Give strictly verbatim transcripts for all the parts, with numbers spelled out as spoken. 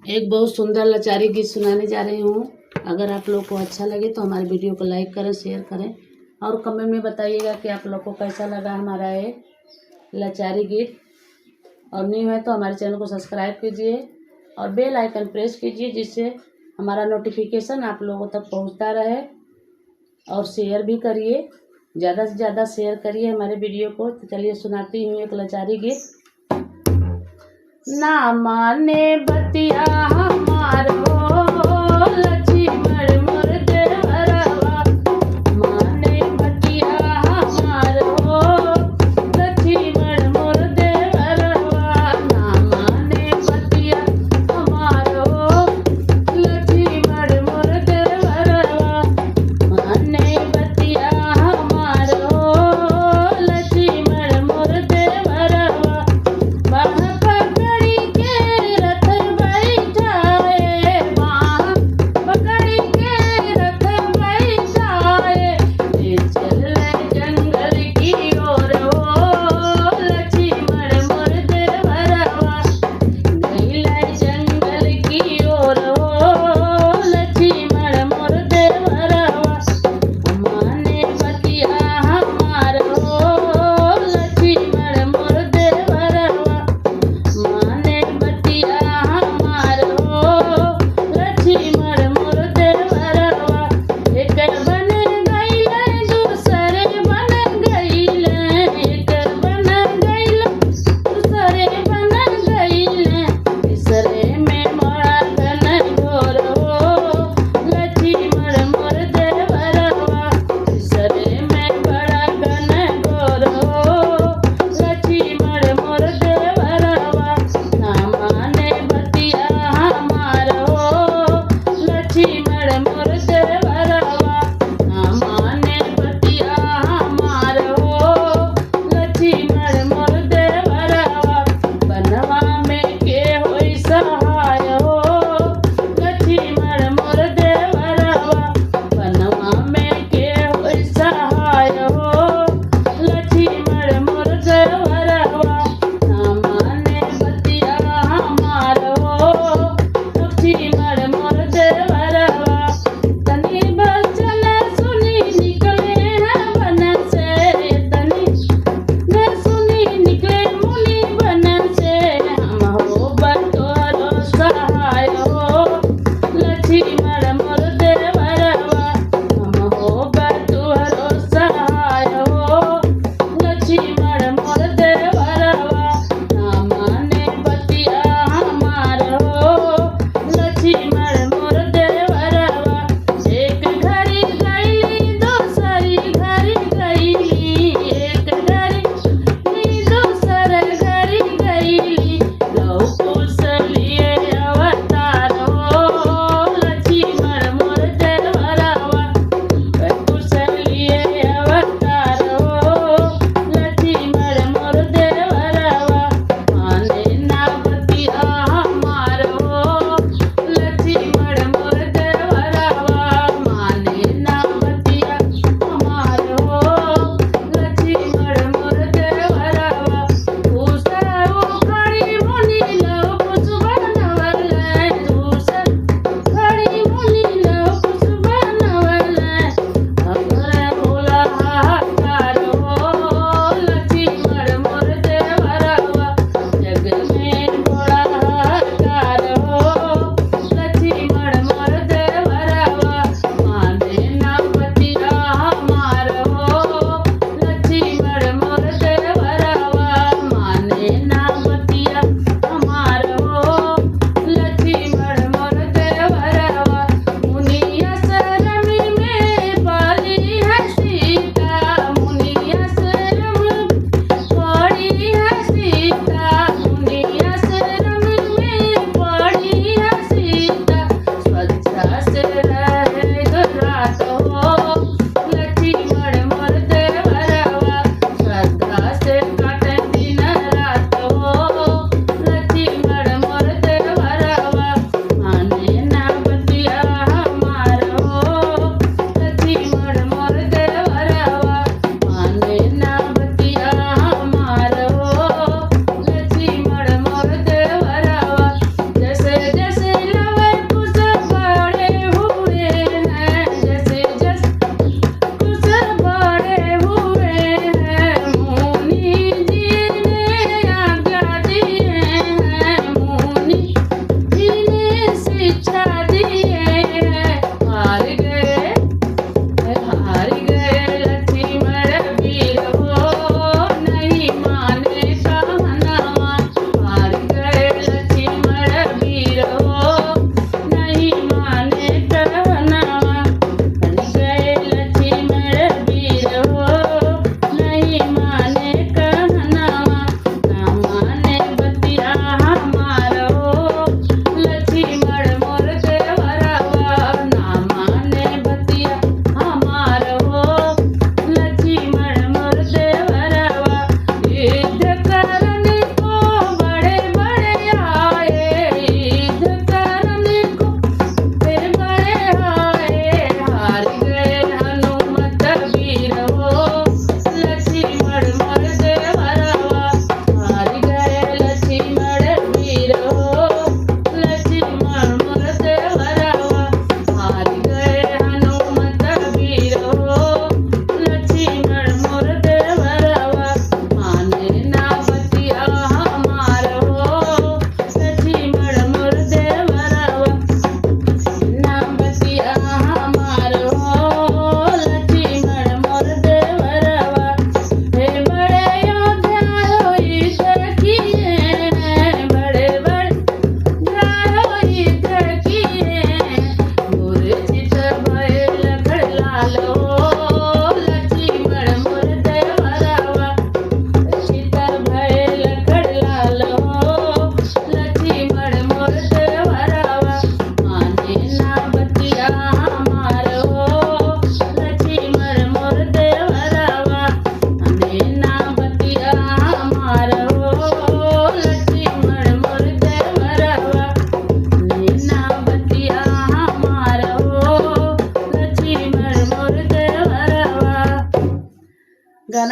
एक बहुत सुंदर लाचारी गीत सुनाने जा रही हूँ। अगर आप लोग को अच्छा लगे तो हमारे वीडियो को लाइक करें, शेयर करें और कमेंट में बताइएगा कि आप लोग को कैसा लगा हमारा ये लाचारी गीत। और न्यू है तो हमारे चैनल को सब्सक्राइब कीजिए और बेल आइकन प्रेस कीजिए, जिससे हमारा नोटिफिकेशन आप लोगों तक पहुंचता रहे। और शेयर भी करिए, ज़्यादा से ज़्यादा शेयर करिए हमारे वीडियो को। तो चलिए सुनाती हूँ एक लाचारी गीत। ना माने बतिया हमार हो, लक्ष्मण मोर देवरवा। माने बतिया हमार हो, लक्ष्मण मोर देवरवा। ना माने बतिया हमार हो, लक्ष्मण मोर देवरवा। माने बतिया हमार हो, लक्ष्मण मोर देवरवा। बाह पकड़ी के रथ बैठाए, बाह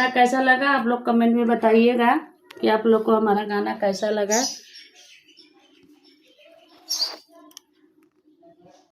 कैसा लगा आप लोग comment में बताइएगा कि आप लोग को हमारा गाना कैसा लगा।